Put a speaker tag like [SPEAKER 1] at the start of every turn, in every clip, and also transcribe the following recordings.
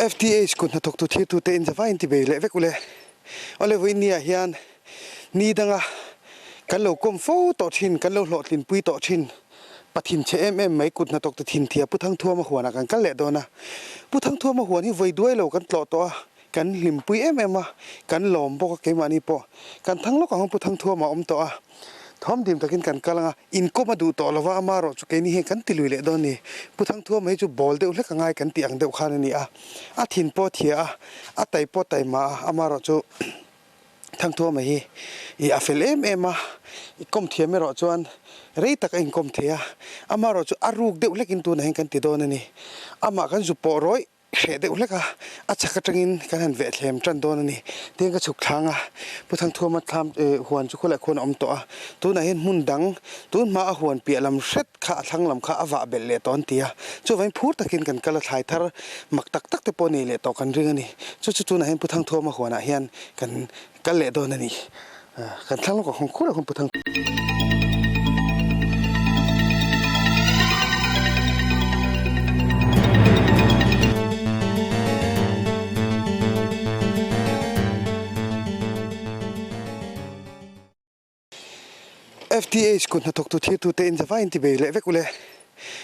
[SPEAKER 1] FTH kut hnathawktu thirtute in zavai in ti bei leh vek ule. Awle vawiin ni ah hian ni danga kan lo kawm fo tawh thin, kan lo hlawhtlinpui tawh thin pathin chhe em em mai kut hnathawktu thinthia Pu Thangthuama huanah kan kal leh dawn a. Pu Thangthuama huan hi vawi duai lo kan tlawh tawh a, kan hlimpui em em a, kan lawm bawk a keimahni pawh. Kan thang lawk ang Pu Thangthuama a awm tawh a, thawm dim takin kan kal ang a, inkawm a duh tawh lo va, amaherawh chu keini hian kan ti lui leh dawn a ni. Pu Thangthuama hi chu bawl deuh hlek a ngai kan tih ang deuh khan a ni a, a thin pawh a thia a, a tai pawh a taima a, amaherawh chu Thangthuama hi i a fel em em a, i kawm thiam erawh chuan rei tak a inkawm thei a, amaherawh chu a ruk deuh hlekin tunah hian kan ti dawn a ni. Amah kan zu pawh rawih. Hreh deuh hlek a, a chhak atangin kan han vehthlem tan dawn a ni. Tin ka chhuk thlang a, Pu Thangthuama thlam huan chu khawlai khuan a awm tawh a, tunah hian hmun dang tun hma a huan piah lam hret kha a thlang lam kha a vah belh leh tawh an ti a, chuvangin phur takin kan kal a, thlai thar mak tak tak te pawh nei leh tawh kan ring a ni. Chu chu tunah hian Pu Thangthuama huanah hian kan kal leh dawn a ni. Kan thlang lawk ang khur ang Pu Thang. FTH kut hnathawktu thirtute in zavai in ti bei leh vek ule.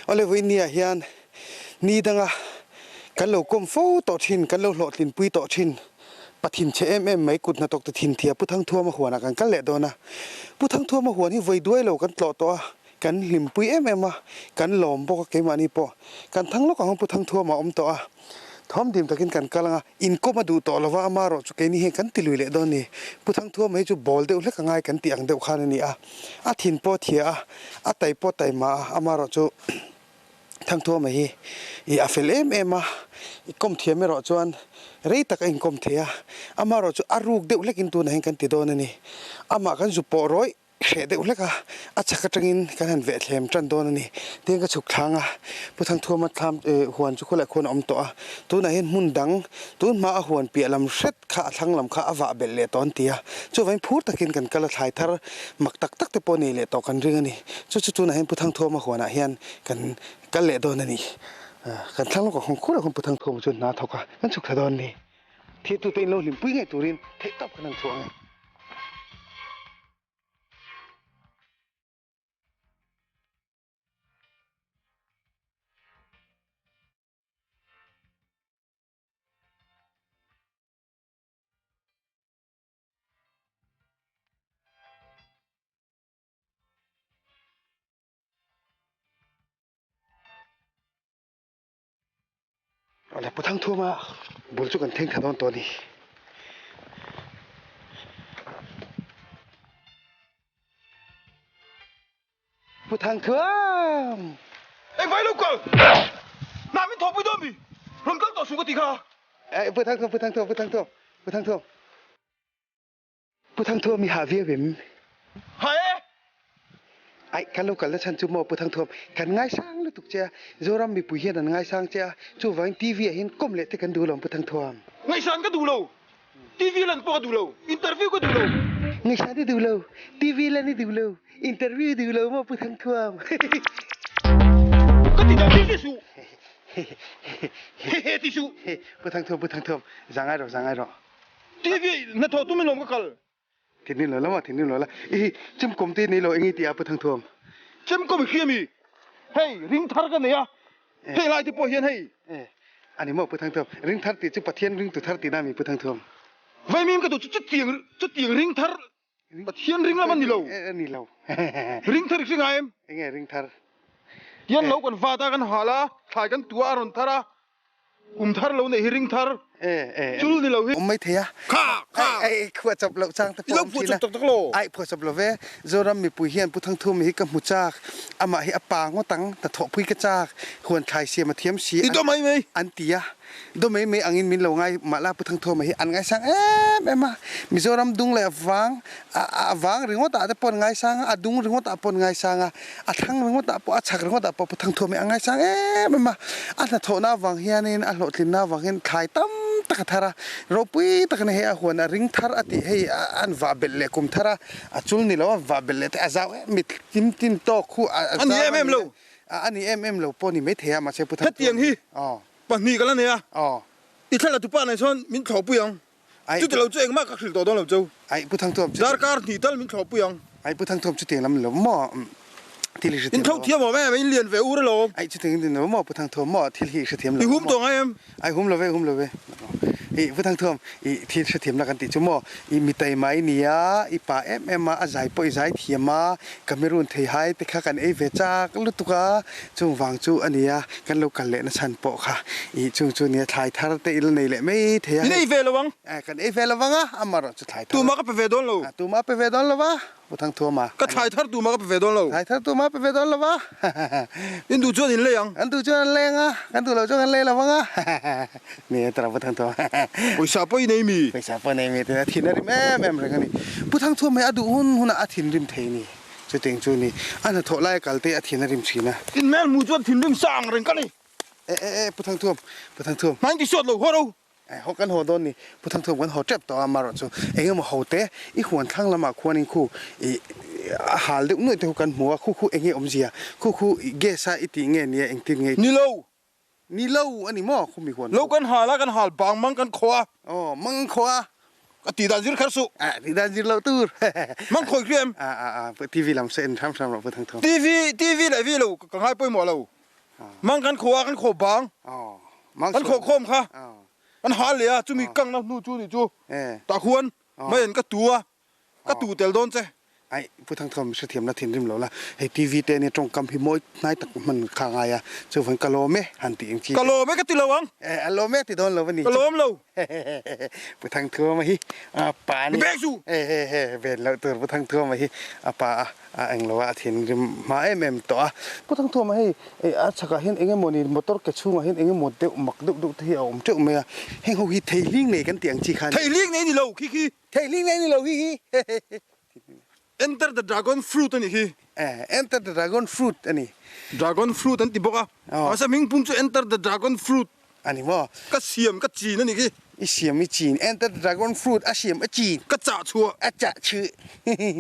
[SPEAKER 1] Awle vawiin ni ah hian ni danga kan lo kawm fo tawh thin, kan lo hlawhtlinpui tawh thin. Pathin chhe em em mai kut hnathawktu thinthia Pu Thangthuama huanah kan kal leh dawn a. Pu Thangthuama huan hi vawi duai lo kan tlawh tawh a, kan hlimpui em em a, kan lawm bawk a keimahni pawh. Kan thang lawk ang Pu Thangthuama a awm tawh a, thawm dim takin kan kal ang a, inkawm a duh tawh lo va, amaherawh chu keini hian kan ti lui leh dawn a ni. Pu Thangthuama hi chu bawl deuh hlek a ngai kan tih ang deuh khan a ni a, a thin pawh a thia a, a tai pawh a taima a, amaherawh chu. Thangthuama hi i a fel em em a, i kawm thiam erawh chuan rei tak a inkawm thei a, amaherawh chu a ruk deuh hlekin tunah hian kan ti dawn a ni. Amah kan zu pawh rawih hreh deuh hlek a, a chhak atangin kan han vehthlem tan dawn a ni. Tin ka chhuk thlang a, Pu Thangthuama thlam huan chu khawlai khuan a awm tawh a, tunah hian hmun dang tun hma a huan piah lam hret kha a thlang lam kha a vah belh leh tawh an ti a, chuvangin phur takin kan kal a, thlai thar mak tak tak te pawh nei leh tawh kan ring a ni. Chu chu tunah hian Pu Thangthuama huanah hian kan kal leh dawn a ni. Kan thlang lawkah khawn khurah khawn Pu Thangthuama chuan hna a thawk a, kan chhuk thla dawn a ni. Thirtute in lo hlimpui ngei turin theihtawp kan han chhuah ang e. Awle Pu Thangthuma bul chu kan thleng thla dawn tawh a ni. Pu Thangthuam!
[SPEAKER 2] Engvai lo kal! Nah min thawhpui dawn mi? Rawn kal tawh suh ka ti kha.
[SPEAKER 1] Eh Pu Thangthuam, Pu Thangthuam, Pu Thangthuam, Pu Thangthuam. Pu Thangthuam i hah viau em?
[SPEAKER 2] Hah e!
[SPEAKER 1] Aih, kan lo kalna chhan chu maw Pu Thangthuam, kan ngaisang lutuk che a, Zoram mipui hian an ngaisang che a, chuvangin TV ah hian kawm leh te kan duh lo Pu Thangthuam.
[SPEAKER 2] Ngaihsan ka duh lo, TV lan pawh ka duh lo, interview ka duh lo.
[SPEAKER 1] Ngaihsan i duh lo, TV lan i duh lo, interview i duh lo maw Pu Thangthuam?
[SPEAKER 2] Ka ti dah ti suh. Hehe ti suh.
[SPEAKER 1] Pu Thangthuam, Pu Thangthuam, zangai rawh, zangai rawh.
[SPEAKER 2] TV hnathawh tum in lawm ka kal.
[SPEAKER 1] Thinrim lo la maw, thinrim lo la. I chemkawm te nei lo eng i ti a Pu Thangthuam?
[SPEAKER 2] Chemkawm i hria mi? Hei ring thar ka nei a, hei lai te pawh hian hei.
[SPEAKER 1] E, a ni maw Pu Thangthuam? Ring thar tih chu Pathian ringtu thar tihna mi Pu Thangthuam?
[SPEAKER 2] Vaimim ka duh chu chutiang chutiang ring thar Pathian ring lam a ni lo.
[SPEAKER 1] A ni lo.
[SPEAKER 2] Ring thar i hre ngai em?
[SPEAKER 1] Enge ring thar?
[SPEAKER 2] Tian lo kan vat a, kan hal a, thlai kan tua a rawn thar a, Kum thar lo neih hi ring thar chul ni lo hi.
[SPEAKER 1] Awm mai thei a.
[SPEAKER 2] Kha! Kha!
[SPEAKER 1] Ai phuah chawp loh chang te pawh awm thin a.
[SPEAKER 2] I lo phuah chawp tak tak lo.
[SPEAKER 1] Ai phuah chawp lo ve. Zoram mipui hian Pu Thangthuma hi ka hmu chak. Amah hi a pa ngawt ang. Hnathawhpui ka chak. Huan thlai siam a thiam si.
[SPEAKER 2] I do mai mai.
[SPEAKER 1] An ti a. Do mai mai angin min lo ngai mah la Pu Thangthuma hi an ngaisang em em a. Mizoram dung leh vang a vang ringawt ah te pawh an ngaisang a, a dung ringawt ah pawh an ngaisang a. A thlang ringawt ah pawh, a chhak ringawt ah pawh Pu Thangthuam hi a ngaisang em em a, a hnathawhna avang hianin a hlawhtlinna avang hian thlai tam tak a thar a, ropui tak a ni hei a huan a ring thar a tih hei an vah belh leh kum thar a, a chul ni lo a vah belh leh te a zau em mit kim tin tawk khu a
[SPEAKER 2] zau a ni em em lo
[SPEAKER 1] a ni em em lo pawh a ni maithei a mahse Pu Thangthuam
[SPEAKER 2] hetiang hi pahnih ka la nei a. I thla la tupa nei chuan min thlawhpui ang. Chuti lo chu engmah ka hrilh tawh dawn lo cheu. Darkar hnih tal min thlawhpui ang.
[SPEAKER 1] Ai Pu Thangthuam chutiang lam lo maw thil hi hrethiam
[SPEAKER 2] lo. In thlawh thiam awm em? In lian ve ur alawm.
[SPEAKER 1] Ai chutiang in lo maw Pu Thangthuam maw thil hi hrethiam lo.
[SPEAKER 2] I hum tawh ngai em?
[SPEAKER 1] Ai hum lo ve hum lo ve. I Pu Thangthuam i thil hrethiam la kan tih chu maw i mitai mai nia i pa em em a a zai pawh i zai thiam a Cameroon theihai te kha kan ei ve chak lutuk a chung vang chu a nia kan lo kal leh na chhan pawh kha i chung chu nia thlai thar te i la nei leh mai thei a.
[SPEAKER 2] In ei ve lo ang.
[SPEAKER 1] Eh kan ei ve lo vang a, amarawh chu thlai thar.
[SPEAKER 2] Tumah ka pe ve dawn lo.
[SPEAKER 1] Ah tumah pe ve dawn lo va, Pu Thangthuama.
[SPEAKER 2] Ka thlai thar tumah ka pe ve dawn lo.
[SPEAKER 1] Thlai thar tumah pe ve dawn lo va.
[SPEAKER 2] In duh chuan in lei ang.
[SPEAKER 1] Kan duh chuan an lei ang a, kan duh loh chuan kan lei lo vang a. Ni a tara Pu Thangthuama.
[SPEAKER 2] Pawisa pawh i nei mi?
[SPEAKER 1] Pawisa pawh i nei mi tiin a thin a rim em em reng a ni. Pu Thangthuama hi a duh hun hunah a thinrim thei ni. Chutiang chu ni. A hnathawh lai a kal te a thin a rim thin a.
[SPEAKER 2] In hmel hmuh chuan thinrim sa ang reng ka ni.
[SPEAKER 1] Eh eh eh Pu Thangthuam, Pu Thangthuam.
[SPEAKER 2] Hmai in ti suat lo haw ro.
[SPEAKER 1] Haw kan haw dawn ni, Pu Thangthuam kan haw tep tawh a, amarawh chu eng emaw ho te i huan thlang lamah khuanin khu i a hal deuh nuaih te khu kan hmu a, khu khu eng nge awmzia, khu khu i gas a i tih nge nia engtin nge i tih?
[SPEAKER 2] Ni lo.
[SPEAKER 1] Ni lo a ni maw khu mi huan
[SPEAKER 2] khu? Lo kan hal a, kan hal bang mang kan khaw a.
[SPEAKER 1] Aw, mang khaw a.
[SPEAKER 2] Ka tih dan zir kher suh.
[SPEAKER 1] A, tih dan zir loh tur.
[SPEAKER 2] Mang khawi hria em?
[SPEAKER 1] A, a, a, TV lam saw en hram hram rawh Pu Thangthuam.
[SPEAKER 2] TV, TV leh vi lo ka ngai pawimawh lo. Mang kan khaw a, kan khaw bang. Kan khaw khawm kha kan hal leh a, chumi kangna hnu chu nih chu tah khuan maian ka tu a, ka tu tel dawn che.
[SPEAKER 1] Aih, Pu Thangthawm hrethiamna thinrim lo la, hei TV te ania tawngkam hi mawi hnai tak hman kha ngai a, chuvang ka lawm e han tih ang chi
[SPEAKER 2] te. Ka lawm e ka ti lo ang.
[SPEAKER 1] Eh, a lawm e ti dawn lo a ni
[SPEAKER 2] chu. Ka lawm lo.
[SPEAKER 1] Pu Thangthuama hi a pa ni.
[SPEAKER 2] Beng su!
[SPEAKER 1] Eh he he, ven loh tur Pu Thangthuama hi a pa a. A englo a, a thinrim hma em em tawh a. Pu Thangthuama hei a chhakah hian eng emaw ni motor ke chhungah hian eng emaw deuh mak deuh deuh te hi a awm teuh mai a, heng ho hi theihling nei kan tih ang chi kha a ni.
[SPEAKER 2] Theihling nei ni lo khi khi.
[SPEAKER 1] Theihling nei ni lo khi khi.
[SPEAKER 2] Enter the dragon fruit a nih khi.
[SPEAKER 1] Eh, enter the dragon fruit a ni.
[SPEAKER 2] Dragon fruit an ti bawk a, mahse hming pum chu enter the dragon fruit.
[SPEAKER 1] A ni maw?
[SPEAKER 2] Ka siam ka chin a nih khi.
[SPEAKER 1] I siam i chin. Enter the dragon fruit a siam a chin.
[SPEAKER 2] Ka chah chhuah.
[SPEAKER 1] A chah chhuah.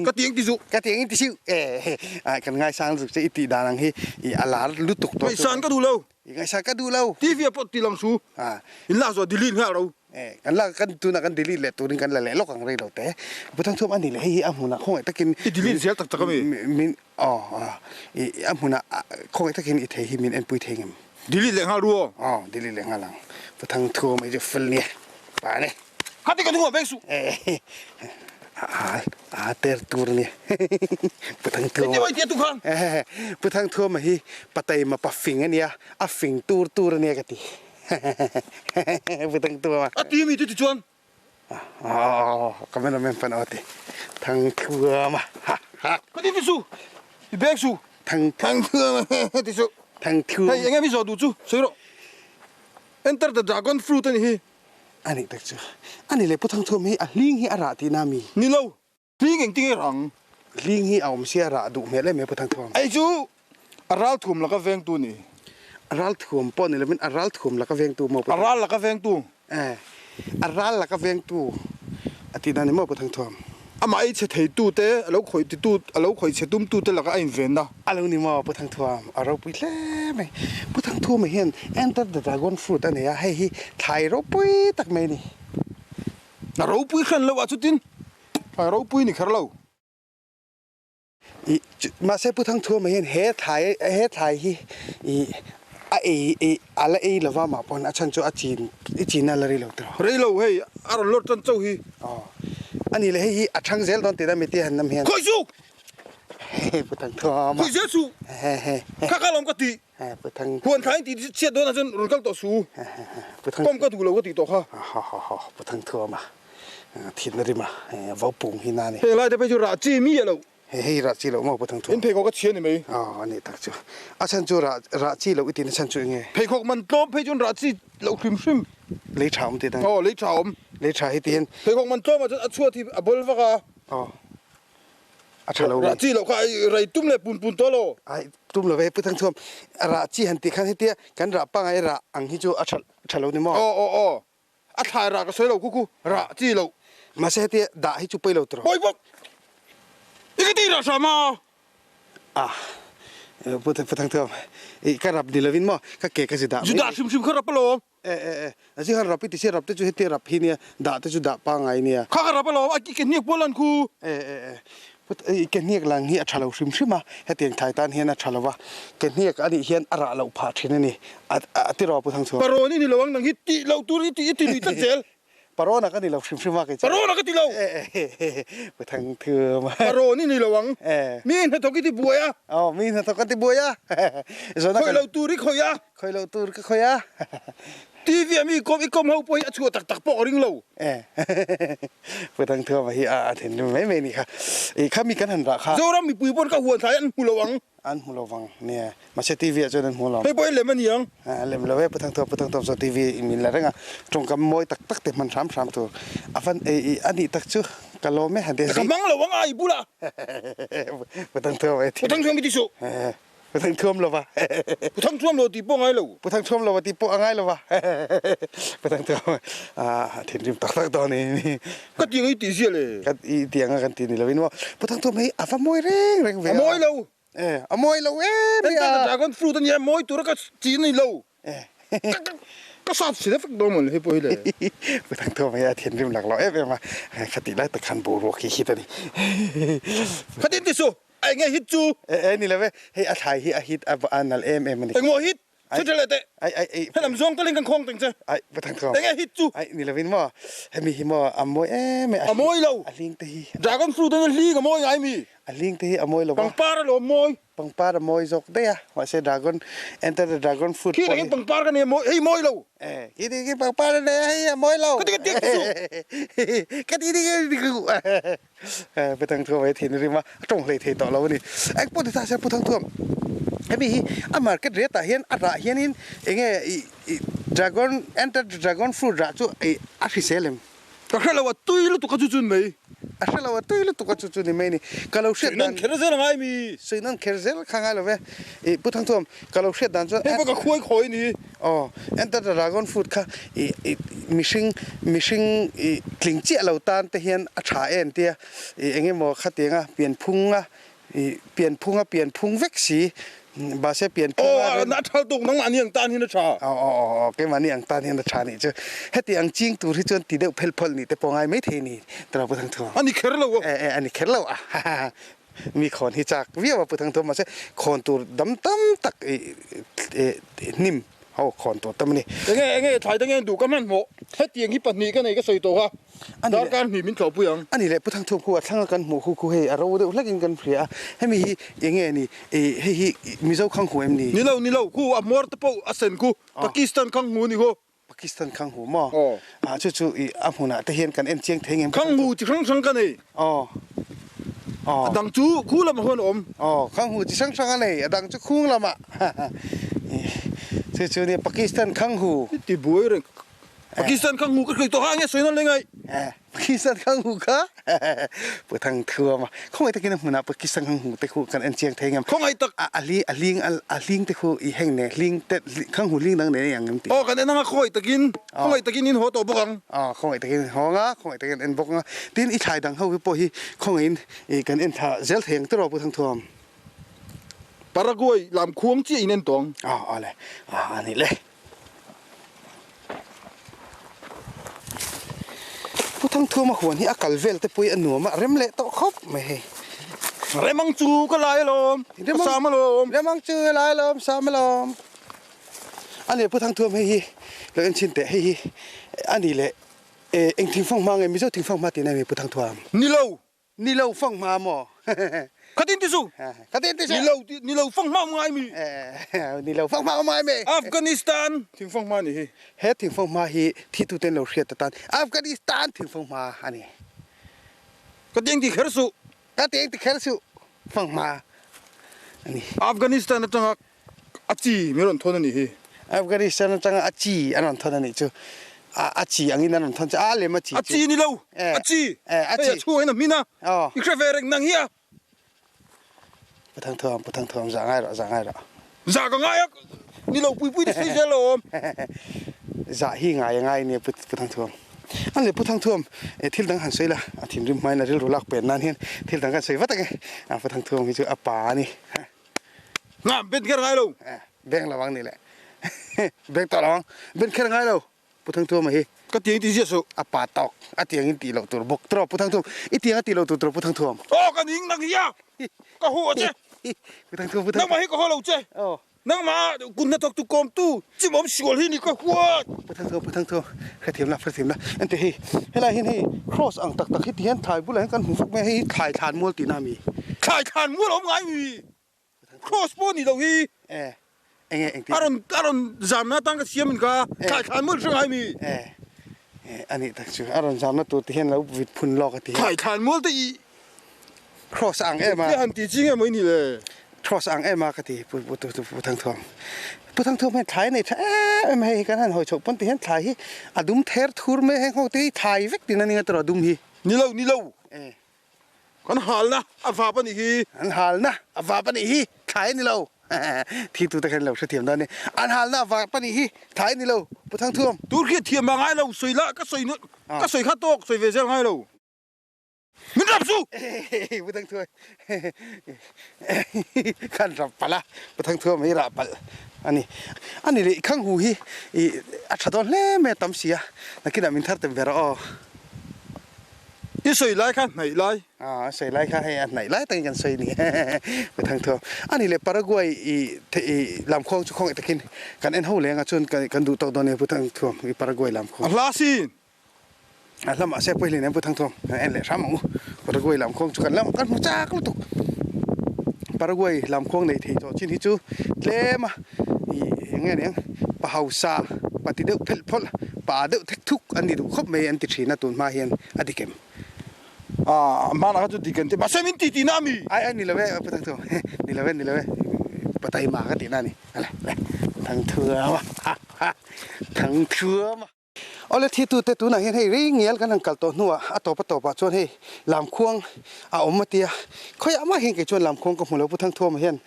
[SPEAKER 2] Ka tiang ti zuh.
[SPEAKER 1] Ka tiang in ti siu. Eh ai kan ngaisang zuk che i tih dan ang hi i a lar lutuk tawh.
[SPEAKER 2] Ngaihsan ka duh lo.
[SPEAKER 1] I ngaihsan ka duh lo.
[SPEAKER 2] TV ah pawh ti lang su. In lak zawh delete nghal ro.
[SPEAKER 1] Eh kan lak kan tunah kan delete leh turin kan la leh lawk ang rei lo te. Buthang thuam a ni leh hei hi a hmunah khawngaih takin.
[SPEAKER 2] I delete zel tak tak a mi?
[SPEAKER 1] Min Aw i a hmunah khawngaih takin i thei hi min enpui thei ngem.
[SPEAKER 2] Delete leh nghal ru aw.
[SPEAKER 1] Aw delete leh nghal ang. Pu Thang thu mai chu fel nia pa ni.
[SPEAKER 2] Khati ka hnungah veng suh.
[SPEAKER 1] A a ter tur nia. Pu Thang thu.
[SPEAKER 2] Engtin mai tia tu khan.
[SPEAKER 1] Pu Thang thu mai hi pataima pa fing ania a fing tur tur ania ka ti. Pu Thang thu
[SPEAKER 2] ma. A ti mi chu ti chuan.
[SPEAKER 1] Ka men men pan aw ti thang thuam a ha ha.
[SPEAKER 2] Ka ti ti su i bag su
[SPEAKER 1] thang
[SPEAKER 2] thang thuam a ti su
[SPEAKER 1] thang thuam.
[SPEAKER 2] Hei enge mi zawh duh chu sawi rawh enter the dragon fruit ani hi.
[SPEAKER 1] Ani tak chu ani le pu thang thuam hi a hling hi a rah tihna mi.
[SPEAKER 2] Ni lo hling engtin nge rang.
[SPEAKER 1] Hling hi a awm sia rah duh hmel em em pu thang thuam.
[SPEAKER 2] Ei chu a ral thuam laka vengtu ni.
[SPEAKER 1] A ral thuam pawh ni lovin a ral thuam laka vengtu maw pu
[SPEAKER 2] Thangthuam. A ral laka vengtu.
[SPEAKER 1] Eh, a ral laka vengtu a tih dan ni maw pu Thangthuam.
[SPEAKER 2] Amah ei chhe theitu te, a lo khawih titu, a lo khawih chhe tumtu te laka a invenna.
[SPEAKER 1] A lo ni maw pu Thangthuam, a ropui hle mai. Pu Thangthuama hian Enter the Dragon Fruit a nei a, hei hi thlai ropui tak mai a ni.
[SPEAKER 2] A ropui hran lo ah chutin thlai ropui ni kher lo.
[SPEAKER 1] I mahse Pu Thangthuama hian he thlai he thlai hi i a ei i a la ei lova mah pawn a chhan chu a chin i chin a la rei lo tawh.
[SPEAKER 2] Rei lo hei a rawn lawr tan chauh hi.
[SPEAKER 1] Aw a ni le hei hi a thang zel dawn tih na miti han nam hian.
[SPEAKER 2] Khawi chu!
[SPEAKER 1] Hei Pu Thangthuama.
[SPEAKER 2] Khawi zel chu! Kha kha lawm ka tih.
[SPEAKER 1] Pu Thang.
[SPEAKER 2] Huan thlai in tih chhiat dawn ah chuan rawn kal tawh su.
[SPEAKER 1] Pu Thang.
[SPEAKER 2] Kawm ka duh lo ka tih tawh kha.
[SPEAKER 1] Ha ha ha Pu Thangthuama. Thin a rim a, vopung hi na ni.
[SPEAKER 2] Heng lai te phei chu rah chi mi a lo.
[SPEAKER 1] Hei hei rah chi loh maw Pu Thangthuam?
[SPEAKER 2] In pheikhawk a chhia ni mai.
[SPEAKER 1] Aw a nih tak chu. A chhan chu rah rah chi loh i tihna chhan chu enge?
[SPEAKER 2] Pheikhawk man tlawm phei chuan rah chi loh hrim hrim.
[SPEAKER 1] Lei tha awm tih dang.
[SPEAKER 2] Aw lei tha awm.
[SPEAKER 1] Lei tha hi tihian.
[SPEAKER 2] Pheikhawk man tlawm ah chuan a chhuat hi a bawl vak a.
[SPEAKER 1] Aw a tha lo
[SPEAKER 2] mi. Rah chi loh kha rei tum leh pun pun tawh lo.
[SPEAKER 1] Ai tum lo ve Pu Thangthuam. Rah chi han tih khan hetia kan rah pangai rah ang hi chu a tha tha lo ni maw?
[SPEAKER 2] Aw aw aw. A thlai rah ka sawi lo khuku, rah chi lo.
[SPEAKER 1] Mahse hetia dah hi chu pawi lo tawh.
[SPEAKER 2] Pawi bawk. I ka tih rah hram a.
[SPEAKER 1] Ah, Pu Thangthuam, i ka rap ni lovin maw ka ke ka zu dah
[SPEAKER 2] mai. Zu dah hrim hrim kha rap alawm.
[SPEAKER 1] E e e. A zing rap i ti sia rap te chu hetia rap hi nia dah te chu dah pangai nia.
[SPEAKER 2] Kha ka rap alawm a i ke hniak pawh lan khu.
[SPEAKER 1] E e e. Put i ke hniak lang hi a tha lo hrim hrim a, hetiang thai tan hian a tha lo va, ke hniak a nih hian a rah loh phah thin a ni. A a ti rawh Pu Thangchhuak.
[SPEAKER 2] Parawn i ni lo ang nang hi tih loh tur i ti i ti lui tlat zel.
[SPEAKER 1] Parawn a ka ni lo hrim hrim a kei chu.
[SPEAKER 2] Parawn a ka ti lo.
[SPEAKER 1] E e. Pu Thangthum.
[SPEAKER 2] Parawn i ni lo ang.
[SPEAKER 1] E.
[SPEAKER 2] Mi hnathawk i ti buai a.
[SPEAKER 1] Aw mi hnathawk ka ti buai a. Zawhna
[SPEAKER 2] Khawih loh tur i khawih a.
[SPEAKER 1] Khawih loh tur ka khawih a.
[SPEAKER 2] TV a mi kawm i kawm ho pawh hi a chhuah tak tak pawh ka ring lo.
[SPEAKER 1] E. Pu Thangthuama hi a thinrim mai mai a nih kha. I kha mi kan han rah kha.
[SPEAKER 2] Zoram mipui pawn ka huan thlai an hmu lo ang.
[SPEAKER 1] An hmu lo vang nia. Mahse TV ah chuan an hmu lo.
[SPEAKER 2] Hei pawh i lem a ni ang.
[SPEAKER 1] A lem lo e Pu Thangthuam, Pu Thangthuam chuan TV in min la reng a. Tawngkam mawi tak tak te hman hram hram tur. A van ei i a nih tak chu ka lawm e han ti a.
[SPEAKER 2] Ka hmang lo ang a i bulah.
[SPEAKER 1] Pu Thangthuam e.
[SPEAKER 2] Pu Thangthuam i ti suh.
[SPEAKER 1] Pu Thangthuam lova.
[SPEAKER 2] Pu Thangthuam lo tih pawh a ngai lo.
[SPEAKER 1] Pu Thangthuam lova tih pawh a ngai lova. Pu Thangthuam a thinrim tak tak dawn e.
[SPEAKER 2] Ka ti ang i tih ziah le.
[SPEAKER 1] Ka i ti anga kan ti ni lovin maw. Pu Thangthuam hei a va mawi reng reng ve
[SPEAKER 2] a. A mawi lo.
[SPEAKER 1] E a mawi lo em
[SPEAKER 2] hi a. Dragon fruit a nia mawi tura ka chin a ni lo. Ka sat si vek dawn mawle hei pawh hi le.
[SPEAKER 1] Pu Thangthuam hei a thinrim lak lo em em a. Khatih lai tak khan boruak hi hit a ni.
[SPEAKER 2] Khatin ti suh. A enge hit chu?
[SPEAKER 1] E e ni lo e, hei a thlai hi a hit a a nalh em em a ni.
[SPEAKER 2] Engmaw hit? Chhe tha leh teh.
[SPEAKER 1] Ai ai ai.
[SPEAKER 2] Helam zawng talin kan khawng teng che.
[SPEAKER 1] Ai va thang thawm.
[SPEAKER 2] Enge hit chu?
[SPEAKER 1] Ai ni lovin maw? Hemi hi maw a mawi em em.
[SPEAKER 2] A mawi lo.
[SPEAKER 1] A hling te hi.
[SPEAKER 2] Dragon fruit an hling a mawi ngai mi?
[SPEAKER 1] A hling te hi a mawi lo va.
[SPEAKER 2] Pangpar a lawm mawi.
[SPEAKER 1] Pangpar a mawi zawk daih a, mahse dragon enter the dragon fruit
[SPEAKER 2] pawh hi. Khi pangpar ka nei a mawi, hei mawi lo.
[SPEAKER 1] Eh, khi ti khi pangpar a nei a, hei a mawi lo.
[SPEAKER 2] Ka ti ka tiak ti suh.
[SPEAKER 1] Ka ti ti ka ti Pu Thangthuam hei thin rim a, a tawng hlei thei tawh lo a ni. Eng pawh ti ta se Pu Thangthuam, hemi hi a market rate ah hian a rah hianin enge i dragon enter the dragon fruit rah chu i a hrisel em?
[SPEAKER 2] Ka hre lo a tui lutuk a chu chu ni mai.
[SPEAKER 1] A hre lo a tui lutuk a chu chu ni mai ni. Ka lo hriat dan.
[SPEAKER 2] Suinan kher zel a ngai mi.
[SPEAKER 1] Suinan kher zel kha ngai lo ve. I Pu Thangthuam, ka lo hriat dan chuan.
[SPEAKER 2] Hei pawh ka khuai khawi ni.
[SPEAKER 1] Aw, enter the dragon fruit kha i i mihring mihring i tling chiah lo tan te hian a tha em tia i eng emaw khatianga pianphunga i pianphunga pianphung vek si mahse pianphunga
[SPEAKER 2] Aw, a tha tawk nangmahni ang tan hian a tha.
[SPEAKER 1] Aw aw aw aw keimahni ang tan hian a tha nih chu. Heti ang ching tur hi chuan ti deuh phelh phawlh nih te pawh ngai maithei ni Tara Pu Thangthuam.
[SPEAKER 2] A ni kher lo
[SPEAKER 1] a. E e a ni kher lo a. Mi khawn hi chak viau a Pu Thangthuam mahse khawn tur dam tam tak i hnim ho khawn tur tam a ni.
[SPEAKER 2] Enge enge thlai dang en duh ka hmanhmawh hetiang hi pahnih ka nei ka sawi tawh a darkar hnih min thlawhpui ang.
[SPEAKER 1] A ni leh Pu Thangthuam khu a thlanga kan hmuh khu khu hei a ro deuh hlek in kan hria a hemi hi enge ni hei hi Mizo khanghu em ni?
[SPEAKER 2] Ni lo ni lo khu a hmawr te pawh a sen khu Pakistan khanghu a ni khu.
[SPEAKER 1] Pakistan Khanghu maw? Ah chu chu i a hmunah te hian kan en chiang thei ngem?
[SPEAKER 2] Khanghu chi hrang hrang ka nei.
[SPEAKER 1] Aw.
[SPEAKER 2] Aw. A dang chu khu lamah huan a awm.
[SPEAKER 1] Aw, Khanghu chi hrang hrang a nei, a dang chu khung lamah. Chu chu nia Pakistan Khanghu.
[SPEAKER 2] I ti buai reng. Pakistan Khanghu ka hruai tawh kha enge sawi nawn leh ngai?
[SPEAKER 1] Pakistan Khanghu kha Pu Thangthuam a khawngaih takin a hmunah Pakistan Khanghu te khu kan en chiang thei ngem.
[SPEAKER 2] Khawngaih tak.
[SPEAKER 1] A li a ling a hling te khu i heng ne hling te Khanghu hling dang nei ang em
[SPEAKER 2] tih. Aw kan en anga khawngaih takin khawngaih takin in haw tawh bawk ang.
[SPEAKER 1] Aw khawngaih takin in haw anga khawngaih takin en bawk anga tin i thlai dang ho hi pawh hi khawngaihin i kan en thla zel thei ang tiraw Pu Thangthuam.
[SPEAKER 2] Paraguay lam khuang chiah in en tawh ang.
[SPEAKER 1] Aw aw le a nih le. Pu Thangthuama huan hi a kal vel te pawh hi a nuam a, rem leh tawh khawp mai hei.
[SPEAKER 2] Remang chu ka lai alawm, ka sam alawm.
[SPEAKER 1] Remang chu ka lai alawm, sam alawm. A ni Pu Thangthuam hei hi lo en chhin teh, hei hi a ni leh eng thingfang hma nge Mizo thingfang hma tih na mi Pu Thangthuam?
[SPEAKER 2] Ni lo.
[SPEAKER 1] Ni lo fang hma maw?
[SPEAKER 2] Khatin ti su.
[SPEAKER 1] Khatin ti su.
[SPEAKER 2] Ni lo ti ni lo fang hma um ngai mi.
[SPEAKER 1] Ni lo fang hma um ngai mi.
[SPEAKER 2] Afghanistan thingfang hma ni hi.
[SPEAKER 1] He thingfang hma hi thi tu ten lo hriat atan Afghanistan thingfang hma a ni.
[SPEAKER 2] Ka tiang ti kher su.
[SPEAKER 1] Ka tiang ti kher su. Fang hma a ni.
[SPEAKER 2] Afghanistan atanga A chi min rawn thawn a nih hi.
[SPEAKER 1] Afghanistan atanga a chi an rawn thawn a nih chu. A chi angin an rawn thawn chu a lem a chi
[SPEAKER 2] chu. A chi ni lo. A chi.
[SPEAKER 1] A chi.
[SPEAKER 2] Hei a chhungah hian a hmin a. I hre ve reng nang hi a.
[SPEAKER 1] Pu Thangthuam, Pu Thangthuam, zah ngai rawh, zah ngai rawh.
[SPEAKER 2] Zah ka ngai a, ni lo pui pui te sei zel lo awm.
[SPEAKER 1] Zah hi ngai a ngai nia Pu Thangthuam. An le Pu Thangthuam, thil dang han sawi la, a thinrim hmain a rilru lak pen nan hian thil dang kan sawi vat ang e. Pu Thangthuam hi chu a pa a ni.
[SPEAKER 2] Nga, bet kher ngai lo.
[SPEAKER 1] Beng lo ang ni le. Beng tawh lo ang. Ben kher a ngai lo. Pu Thangthuama hi.
[SPEAKER 2] Ka tiang ti ziah suh.
[SPEAKER 1] A pa tawk. A tiang in tih loh tur bawk tawh Pu Thangthuam. I tiang a tih loh tur tawh Pu Thangthuam.
[SPEAKER 2] Aw ka ning nang hi a. Ka haw a che.
[SPEAKER 1] Pu Thangthuam Pu Thangthuam.
[SPEAKER 2] Nangmah hi ka haw lo che.
[SPEAKER 1] Aw.
[SPEAKER 2] Nangmah kut hnathawk tu kawm tu chimawm sual hi ni ka huat.
[SPEAKER 1] Pu Thangthuam Pu Thangthuam. Hrethiam la hrethiam la. Enteh hei helai hian hei cross ang tak tak hi ti hian thlai bulah hian kan hmu vak mai a hei hi thlai thlan mual tihna a mi.
[SPEAKER 2] Thlai thlan mual a awm ngai mi. Cross pawh ni lo hi.
[SPEAKER 1] Eh enge engtin.
[SPEAKER 2] A rawn a rawn zamna atan ka siam in ka thlai thlai mawlh hre ngai mi.
[SPEAKER 1] Eh eh anih tak chu a rawn zamna tur te hian lo vit phun lawk a ti.
[SPEAKER 2] Thlai thlai mual te i.
[SPEAKER 1] Cross a ang em a.
[SPEAKER 2] Engtia han ti chi nge maw i nih le.
[SPEAKER 1] Cross a ang em a ka ti pu pu pu Thangthuam. Pu Thangthuam hian thlai a nei tha em em a hei kan han hawi chhoh pawn ti hian thlai hi a dum ther thur mai a heng ho te hi thlai vek tin a ni nga tawrh a dum hi.
[SPEAKER 2] Ni lo ni lo.
[SPEAKER 1] Eh.
[SPEAKER 2] Kan halna a vap a nih hi.
[SPEAKER 1] An halna a vap a nih hi, thlai a ni lo. Thitute khan lo hrethiam dawn ni. An halna a vap a nih hi, thlai a ni lo. Pu Thangthuam.
[SPEAKER 2] Tur khi a thiam a ngai lo, sawi lah ka sawi ka sawi kha tawk, sawi ve zel ngai lo. Min rap su!
[SPEAKER 1] Pu Thangthuam khan rap palh a, Pu Thangthuam hi rah palh a ni. A ni leh i khang hu hi a tha dawn hle mai a tam si a, nakinah min thar tem ve rawh aw.
[SPEAKER 2] I sawi lai kha hnaih lai.
[SPEAKER 1] A sawi lai kha hei a hnaih lai takin kan sawi ni Pu Thangthuam. A nih leh Paraguay i i lamkhuang chu khawngaih takin kan en ho leng a chuan kan duh tawk dawn nia Pu Thangthuam i Paraguay lamkhuang.
[SPEAKER 2] A hla sin.
[SPEAKER 1] A hla mahse pawi hlei nen Pu Thangthuam kan en leh hram ang u. Paraguay lamkhuang chu kan lam kan hmu chak lutuk. Paraguay lamkhuang nei thei tawh chin hi chu tlem a i eng nge niang pa hausa pa ti deuh phelh phawlh pa deuh thek thuk an ni duh khawp mai an ti thin a tun hma hian a dik em?
[SPEAKER 2] Ah hmanah kha chu dik an ti mahse min ti tihna a mi?
[SPEAKER 1] Ai ai ni lo e pu Thangthuam ni lo e ni lo e pa taima ka tihna a ni ale le Thangthuam a ha ha Thangthuam a. Awle thitute tunah hian hei rei ngial kan han kal tawh hnuah a tawp a tawpah chuan hei lamkhuang a awm a tia khawiah mah hian kei chuan lamkhuang ka hmu lo pu Thangthuama hian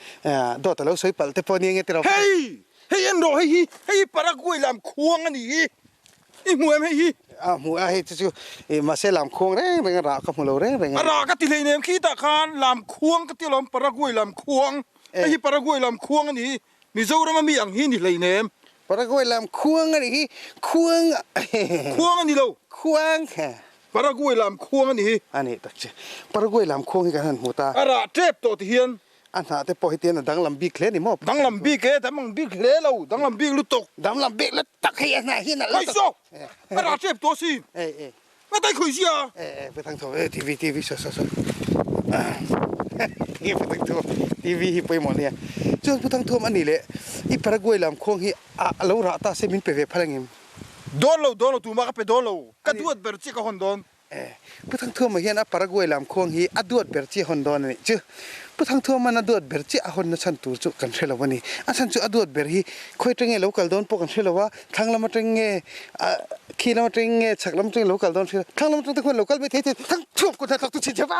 [SPEAKER 1] dawt a lo sawi palh te pawh nia nge tiraw.
[SPEAKER 2] Hei! Hei en rawh hei hi hei hi Paraguay lamkhuang a nih hi i hmu em hei hi?
[SPEAKER 1] A hmu a hei chu chu mahse lamkhuang reng reng a rah ka hmu lo reng reng
[SPEAKER 2] a. A rah ka ti hleinem khitah khan lamkhuang ka ti alawm Paraguay lamkhuang hei hi Paraguay lamkhuang a nih hi Mizoram a mi ang hi ni hleinem.
[SPEAKER 1] Paraguay lam khuang a nih hi, khuang
[SPEAKER 2] Khuang a ni lo.
[SPEAKER 1] Khuang.
[SPEAKER 2] Paraguay lam khuang a nih hi.
[SPEAKER 1] A nih tak che. Paraguay lam khuang hi kan han hmu ta.
[SPEAKER 2] A rah tep tawh ti hian.
[SPEAKER 1] A hnah te pawh hi tian a danglam bik hle ni maw?
[SPEAKER 2] Danglam bik e, danglam bik hle lo, danglam bik lutuk.
[SPEAKER 1] Danglam bik lutuk hei a hnah hi a nalh lutuk.
[SPEAKER 2] Hei saw! A rah tep tawh asin.
[SPEAKER 1] Ei ei.
[SPEAKER 2] Nga tai khawi zia.
[SPEAKER 1] Eh eh Pu Thangthuam eh TV TV saw saw saw Pu Thangthuam TV hi pawimawh nia. Chuan Pu Thangthuam a nih leh i Paraguay lam khuang hi a lo rah ta se min pe ve phal angem?
[SPEAKER 2] Dawn lo dawn lo tumah ka pe dawn lo ka duat ber chiah ka hawn dawn.
[SPEAKER 1] Eh Pu Thangthuama hian a Paraguay lam khuang hi a duat ber chiah hawn dawn a nih chu. Pu Thangthuama'n a duat ber chiah a hawnna chhan tur chu kan hre lo a ni. A chhan chu a duat ber hi khawi atang nge lo kal dawn pawh kan hre lo a, thlang lam atang nge khi lam atang nge chhak lam atang nge lo kal dawn hre lo, thlang lam atang te khuan lo kal mai thei thei Thangthuam kut hnathawk tu chhin chep a.